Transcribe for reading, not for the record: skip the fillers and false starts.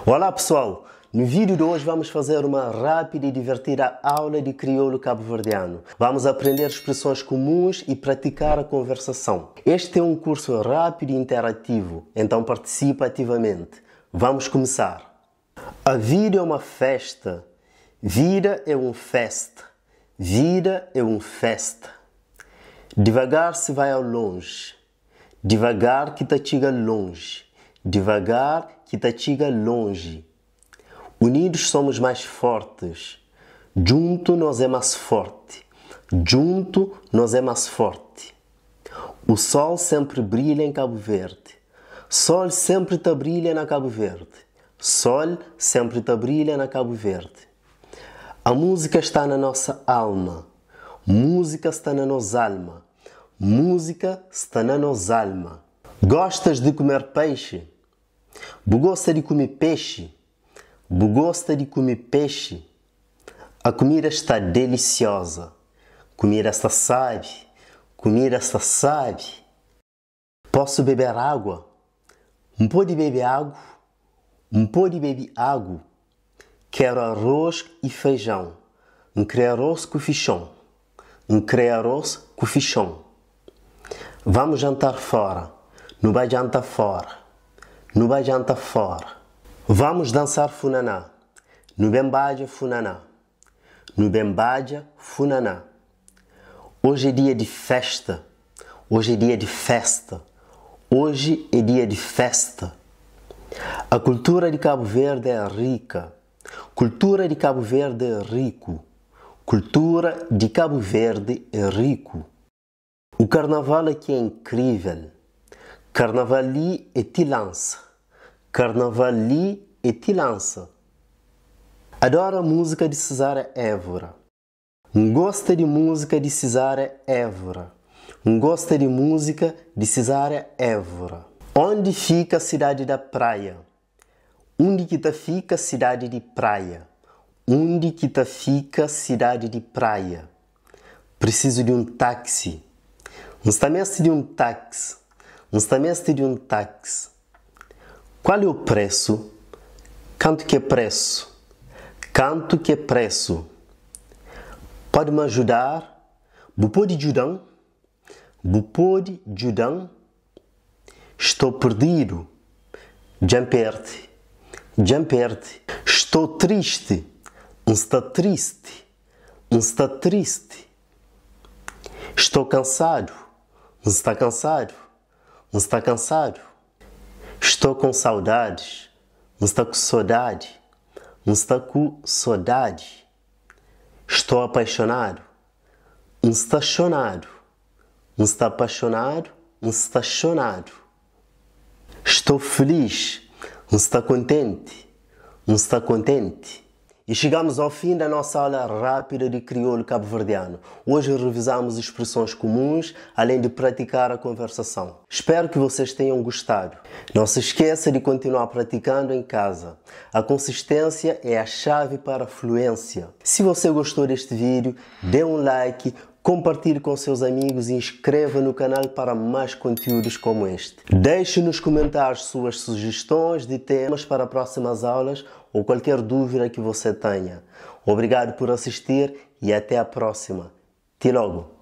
Olá pessoal! No vídeo de hoje vamos fazer uma rápida e divertida aula de crioulo cabo-verdiano. Vamos aprender expressões comuns e praticar a conversação. Este é um curso rápido e interativo, então participa ativamente. Vamos começar! A vida é uma festa. Vida é um festa. Vida é um festa. Devagar se vai ao longe. Divagar ki ta txiga lonji Divagar ki ta txiga lonji Unidos somos mais fortes Djuntu nos é más forti Djuntu nos é más forti O sol sempre brilha em Cabo Verde Sol sempre ta brilha na Cabo Verde Sol sempre ta brilha na Cabo Verde A música está na nossa alma Múzika sta na nos alma Múzika sta na nos alma. Gostas de comer peixe? Bu gosta di kume pexi? Bu gosta di kume pexi? A comida está deliciosa. Kumida sta sábi. Kumida sta sábi. Posso beber água? N pode bebe agu? N pode bebe agu? Quero arroz e feijão. N kre arroz ku fixon. N kre arroz ku fixon. Vamos jantar fora. Nu bai djanta fora. Nu bai djanta fora. Vamos dançar funaná. Nu ben badja funaná. Nu ben badja funaná. Hoje é dia de festa. Oji é dia di fésta. Oji é dia di fésta. A cultura de Cabo Verde é rica. Kultura di Kabu Verdi é riku. Kultura di Kabu Verdi é riku. O carnaval aqui é incrível. Karnaval li é ti lansa. Karnaval li é ti lansa. Adoro a música de Cesária Évora. N gosta di múzika di Cesária Évora. N gosta di múzika di Cesária Évora. Onde fica a cidade da Praia? Undi ki ta fika sidadi di Praia? Undi ki ta fika sidadi di Praia? Preciso de um táxi. N sta meste di un táxi. N sta meste di un táxi. Qual é o preço? Kantu ki é présu? Kantu ki é présu? Pode me ajudar? Bu pode djuda-m? Bu pode djuda-m? Estou perdido. Dja N perde. Dja N perde. Estou triste. N sta tristi. N sta tristi. Estou cansado. N sta kansadu. N sta kansadu. Estou com saudades. N sta ku sodadi. N sta ku sodadi. Estou apaixonado. N sta xonadu. N sta apaixonadu. N sta xonadu. Estou feliz. N sta kontenti. N sta kontenti. E chegamos ao fim da nossa aula rápida de crioulo cabo-verdiano. Hoje revisamos expressões comuns, além de praticar a conversação. Espero que vocês tenham gostado. Não se esqueça de continuar praticando em casa. A consistência é a chave para a fluência. Se você gostou deste vídeo, dê um like, compartilhe com seus amigos e inscreva no canal para mais conteúdos como este. Deixe nos comentários suas sugestões de temas para próximas aulas ou qualquer dúvida que você tenha. Obrigado por assistir e até a próxima. Até logo!